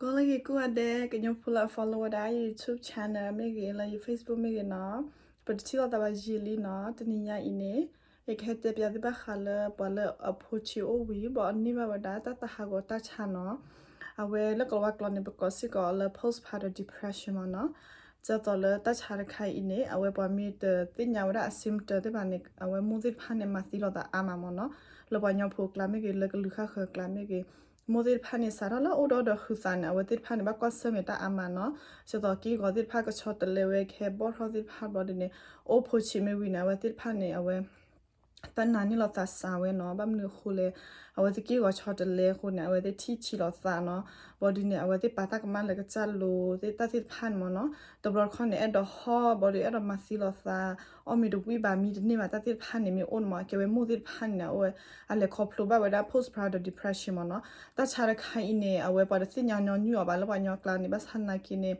ဂီၤလၢအဂ့ၤကိးဂၤဒဲး ကညီဖိလၢအ follow ဝဲဒၣ် YouTube channel မ့ၢ်ဂ့ၤ လၢယ Facebook မ့ၢ်ဂ့ၤနီၤ, ပတထံၣ်လိာ်သးဘၣ်ယံာ်လံနီၤ. တနံၤညါအံၤန့ၣ် ယကဟဲတဲပၠးသုဘၣ်ဃးလၢပှၤလၢအဖိဆံးအိၣ်ဝံၤ ဘၣ်အန့ၢ်ဘၣ်ဝဲဒၣ်တၢ်သးဟးဂီၤတၢ်ဆါနီၤ. အဝဲလၢကလၤဝါကျိာ်န့ၣ် ပကိးစ့ၢ်ကီးလၢ postpartum depression မ့ၢ်နီၤ. ဒ်သိးလၢတၢ်ဆါတခါအံၤန့ၣ် အဝဲပှၤမ့ၢ်တသ့ၣ်ညါဝဲဒၣ်အ symptom သ့ၣ်တဖၣ်န့ၣ် အဝဲမိၢ်သ့ၣ်တဖၣ်န့ၣ် မၤသံလိာ်သးအါမးမ့ၢ်နီၤ. လၢပှၤကညီဖိအကျါမ့ၢ်ဂ့ၤ လၢကလုာ်ဂၤအကျါမ့ၢ်ဂ့ၤ မိၢ်သ့ၣ်တဖၣ်န့ၣ် စးထီၣ်လၢအအိၣ်ဒီးဒီးဃုသးန့ၣ် အဝဲသ့ၣ်တဖၣ်န့ၣ် ဘၣ်ကွၢ်ဆၢၣ်မဲာ်တၢ်အါမးနီၤ. ဒ်သိးက့ၢ်ဂီၤသ့ၣ်တဖၣ်ကဆီတလဲဝဲ ကဟဲဘီၣ်ထီၣ်သ့ၣ်တဖၣ်ဘျီဒ်န့ၣ် အိၣ်ဖိဆံးမ့ၢ်ဝံၤန့ၣ် အဝဲသ့ၣ်တဖၣ်န့ၣ် အဝဲ တၢ်နာ်န့ၢ်လိာ်သးစှၤဝဲနီၤ. ဘၣ်မနုၤအဃိလဲၣ်, အဝဲသ့ၣ်က့ၢ်ဂီၤဆီတလဲအဃိန့ၣ် အဝဲသ့ၣ်ထံၣ်ဆံးလိာ်သးနီၤ. ဘျီဒ်န့ၣ် အဝဲသ့ၣ်ပာ်တၢ်ကမၣ်လၢကစၢ်လိၤသ့ၣ်တၢ်သ့ၣ်တဖၣ်န့ၣ်မ့ၢ်နီၤ. တဘျီတခီန့ၣ် အဲၣ်ဒိးဟီၣ် ဘျီဒ်န့ၣ် အဲၣ်ဒိးမၤသံလိာ်သး အီၣ်မ့ၤတဝံၣ်ဘၣ် မံတန့ၢ်ဘၣ် တၢ်သ့ၣ်တဖၣ်န့ၣ် မ့ၢ်အိၣ်န့ၣ်မ့ၢ် အကဲဝဲမိၢ်သ့ၣ်တဖၣ်န့ၣ် အဝဲ အလဲၤခီဖျိဘၣ်ဝဲဒၣ် postpartum depression မ့ၢ်နီၤ. တၢ်ဆါတခါအံၤန့ၣ် အဝဲပှၤတသ့ၣ်ညါညီနုၢ်အီၤဘၣ်လၢပှၤကညီအကျါန့ၣ် ဘၣ်ဆၣ်သနာ်က့န့ၣ်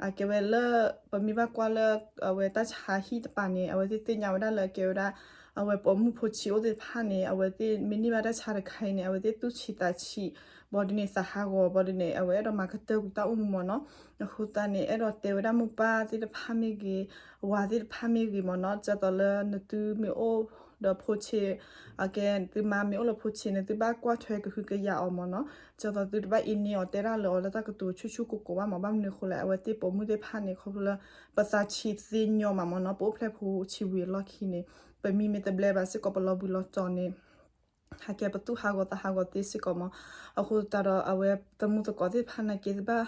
အကဲဝဲလၢ ပမ့ၢ်ဘၣ်ကွၢ်လၢ အဝဲတၢ်ဆါဟံၣ်တပၤန့ၣ် အဝဲသ့ၣ်သ့ၣ်ညါဝဲဒၣ်လၢအကဲဝဲဒၣ် အဝဲပိာ်မုၣ်ဖိဆံးအိၣ်သ့ၣ်တဖၣ်န့ၣ် အဝဲသ့ၣ်မ့ၢ်န့ၢ်ဘၣ်တၢ်ဆါတခါအံၤန့ၣ် အဝဲသ့ၣ်သူၣ်ဆံးသးဆံး ဘျီဒ်န့ၣ် သးဟးဂီၤ ဘျီဒ်န့ၣ် အဝဲအဲၣ်ဒိးမၤကတၢၢ်ကွံာ်တၢ်အိၣ်မူမ့ၢ်နီၤ. အဃိသတးန့ၣ် အဲၣ်ဒိးတဲဝဲဒၣ်မိၢ်ပၢ်သ့ၣ်တဖၣ်မ့ၢ်ဂ့ၤ ဝၤသ့ၣ်တဖၣ်မ့ၢ်ဂ့ၤမ့ၢ်နီၤ, ဒ်သိးလၢနသုမ့ၢ်အိၣ်ဒီးဖိဆံး အကဲ သုမါမ့ၢ်အိၣ်လၢဖိဆံးန့ၣ် သုဘၣ်ကွၢ်ထွဲကဟုကယာ်အီၤမ့ၢ်နီၤ, ဒ်သိးသုတဘၣ်အ့န့အီၤ တဲဒၣ်လၢအီၤလၢတၢ်ကတိၤဆူၣ်ဆူၣ်ကိၢ်ကိၢ်ဘၣ်မ့ၢ်, ဘၣ်မနုၤအဃိလဲၣ် အဝဲသ့ၣ်ပိာ်မုၣ်သ့ၣ်တဖၣ်န့ၣ် ခီဖျိလၢ ပသးဆံးသ့ညီမးမ့ၢ်နီၤ, ပအိၣ်ဖျဲၣ်ဖိဆံးဝံၤအလီၢ်ခံန့ၣ် ပမံမ့ၢ်တဘျဲဘၣ်စ့ၢ်ကီး ပလီၤဘှံးလီၤတီၤန့ၣ် ဟဲကဲပသူၣ်ဟးဂီၤသးဟးဂီၤသ့စ့ၢ်ကီးမ့ၢ်, အဃိသတးဒီး အဝဲသမူသကိးသ့ၣ်တဖၣ်နာ်က့ သုဘၣ်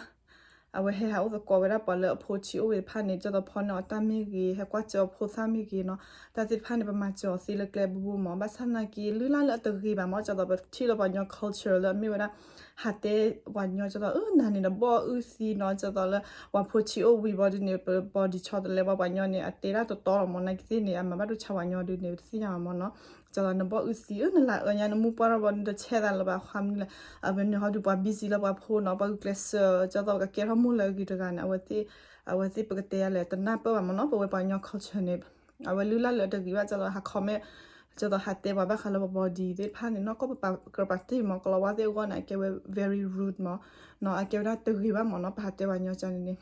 အဝဲဟဲဟးအိၣ်သကိးဝဲဒၣ်ပှၤလၢအဖိဆံးအိၣ်ဝံၤတဖၣ်န့ၣ် ဒ်သိးဖီန့ၢ်အီၤတၢ်မ့ၢ်ဂ့ၤ ဟဲကွၢ်စၢၤအီၤဖိသၣ်မ့ၢ်ဂ့ၤနီၤ, တၢ်သ့ၣ်တဖၣ်န့ၣ် ပမၤစၢၤအီၤသ့လၢကျဲတဘိဘိမ့ၢ်, ဘၣ်ဆၣ်သနာ်က့ လုၢ်လၢ်လၢအတဂ့ၤဘၣ်မ့ၢ်, ဒ်သိးပထံၣ်လၢပှၤကညီ culture လၢအမ့ၢ်ဝဲဒၣ် ဟးတဲပှၤကညီ ဒ်သိး အၢ နၤန့ၣ် နဘီၣ်အုၣ်သံနီၤ, ဒ်သိးလၢ ပှၤဖိဆံးအိၣ်ဝံၤဘျီဒ်န့ၣ် ပ body ဆီတလဲ ပှၤကညီန့ၣ် အတဲဒၣ်တတီလီၤမ့ၢ်, နာ်က့သ့ၣ်န့ၣ် အမၤဘၣ်ဒိဆါပှၤကညီဒ်န့ၣ် ပတသ့ၣ်ညါဘၣ်မ့ၢ်နီၤ, ဒ်သိး နဘီၣ်အုၣ်သံ အၢ နလၢအၢညါ နမူပှၢ်ထီၣ်ဘျီ နတဆဲးသးလၢၤဘၣ် ဃါမနုၤလဲၣ်, အဝဲန့ၣ်ဟီဒုးပှၤ busy လၢပှၤဖိနီၤ, ပှၤဂုာ်ကျဲးစၢး ဒ်သိးကကဲထီၣ်မိၢ်လၢအဂ့ၤတဂၤန့ၣ် အဝဲသ့ၣ် အဝဲသ့ၣ်ပကတဲယၤလဲၣ် တနၢ်ပၢၢ်ဘၣ်မ့ၢ်နီၤ, ပဝဲပှၤကညီ culture န့ၣ် အဝဲလုၢ်လၢ်လၢအတဂ့ၤဘၣ် ဒ်သိးဟး comment ဒ်သိးဟးတဲပှၤဘၣ်ဃးလၢပ body သ့ၣ်တဖၣ်န့ၣ် နီၢ်ကီၢ်ပပာ်ကြၢးပာ်တ့ၢ်မ့ၢ်, ကလီၤဝါသ့ၣ်အဂီၢ်န့ၣ် အကဲဝဲ very rude မ့ၢ်နီၤ, အကဲဝဲဒၣ်တဂ့ၤဘၣ်မ့ၢ်နီၤ ပဟးတဲပှၤကညီန့ၣ်န့ၣ်,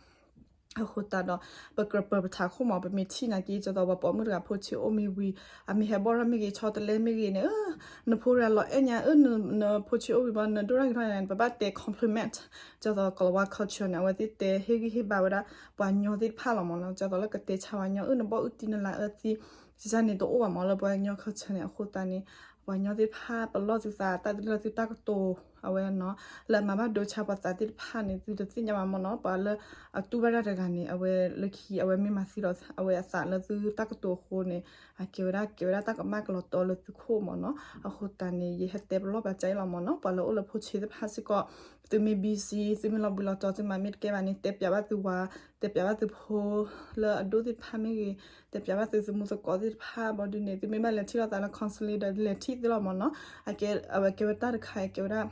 အဃိသတးဒီး ပကြၢးပၢၤပထးခိၣ်မ့ၢ်, ပမ့ၢ်ထံၣ်နာ်က့ ဒ်သိးပှၤပိာ်မုၣ်တဂၤဖိဆံးအိၣ်မ့ၢ်ဝံၤ အမ့ၢ်ဟဲဘီၣ်ထီၣ်မ့ၢ်ဂ့ၤ ဆီတလဲမ့ၢ်ဂ့ၤန့ၣ် အၢ နဖိတဂၤလီၤအဲၣ်ညါ အၢ နဖိဆံးအိၣ်ဝံၤဘျီ နဒိၣ်တၢ်ဂ့ၤထီၣ်န့ၣ် ပဘၣ်တဲ compliment ဒ်သိးကလီၤဝါ culture န့ၣ် အဝဲသ့ၣ်တဲဟ့ၣ်ဂံၢ်ဟ့ၣ်ဘါဝဲဒၣ် ပှၤကညီသ့ၣ်တဖၣ်လီၤမ့ၢ်နီၤ, ဒ်သိးလၢကတဲဆါပှၤကညီ အၢ နဘီၣ်အုၣ်သံ နလၢအၢသံ န့ၣ်တအိၣ်ဘၣ်မ့ၢ် လၢပှၤကညီ culture န့ၣ်, အဃိသတးန့ၣ် ပှၤကညီသ့ၣ်တဖၣ် ပလီၢ်သုသး တၢ်သ့ၣ်လၢသုတၢ်ကတိၤ အဝဲနီၤ လၢအမၤဘၣ်ဒိဆါပှၤသးသ့ၣ်တဖၣ်န့ၣ် သုတသ့ၣ်ညါဘၣ်မ့ၢ်နီၤ, ပှၤလၢအတူၢ်ဘၣ်တၢ်တဂၤန့ၣ် အဝဲလၢခံ အဝဲမ့ၢ်မၤသံလီၤအဝဲအသးလၢသုတၢ်ကတိၤအဃိန့ၣ် အကဲဝဲဒၣ် ကဲဝဲဒၣ်တၢ်ကမၣ်ကလီၤတီလၢသုခိၣ်မ့ၢ်နီၤ, အဃိသတးန့ၣ် ယဟဲတဲပလီၢ်ပာ်စၢ်အံၤလီၤမ့ၢ်နီၤ, ပှၤလၢအိၣ်လၢဖိဆံးသ့ၣ်တဖၣ်စ့ၢ်ကီး သုမ့ၢ် busy သုမ့ၢ်လီၤဘှံးလီၤတီၤ သုမၤမ့ၢ်တကဲဘၣ်န့ၣ် တဲပၠးဘၣ်သုဝၤ တဲပၠးဘၣ်သုဖိလၢအဒိၣ်သ့ၣ်တဖၣ်မ့ၢ်ဂ့ၤ တဲပၠးဘၣ်သုသမူသကိးသ့ၣ်တဖၣ် ဘျီဒ်န့ၣ် သုမ့ၢ်ဘၣ်လဲၤထံၣ်လိာ်သးလၢ counseling ဒီးလဲၤထံၣ်သ့လီၤမ့ၢ်နီၤ, အကဲ အဝဲကဲဝဲတၢ်တခါ ကဲဝဲဒၣ်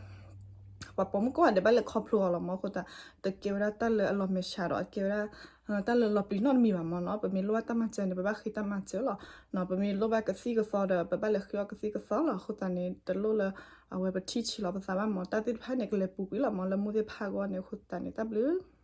ပှၤပိာ်မုၣ်ကိးဂၤဒဲးဘၣ်လဲၤခီဖျိအီၤလီၤမ့ၢ်, အဃိသတး တကဲဝဲဒၣ်တၢ်လၢအလီၤမဲာ်ဆှးဒီး အကဲဝဲဒၣ် တၢ်လၢလီၤပျံၤနီတမံၤဘၣ်မ့ၢ်နီၤ, ပမ့ၢ်လိၣ်ဘၣ်တၢ်မၤစၢၤန့ၣ် ပဘၣ်ဃ့တၢ်မၤစၢၤလီၤ, ပမ့ၢ်လိၣ်ဘၣ်ကသံၣ်ကသီဒီး ပဘၣ်လဲၤဃ့အီၣ်ကသံၣ်ကသီလီၤ, အဃိသတးန့ၣ် တလိၣ်လၢ အဝဲပထံၣ်ဆံးလီၤပသးဘၣ်မ့ၢ်, တၢ်သ့ၣ်တဖၣ်န့ၣ် ကလဲၤပူၤကွံာ်လီၤမ့ၢ် လၢမိၢ်သ့ၣ်တဖၣ်အဂီၢ်န့ၣ်, အဃိသတးန့ၣ် တၢ်ဘျုး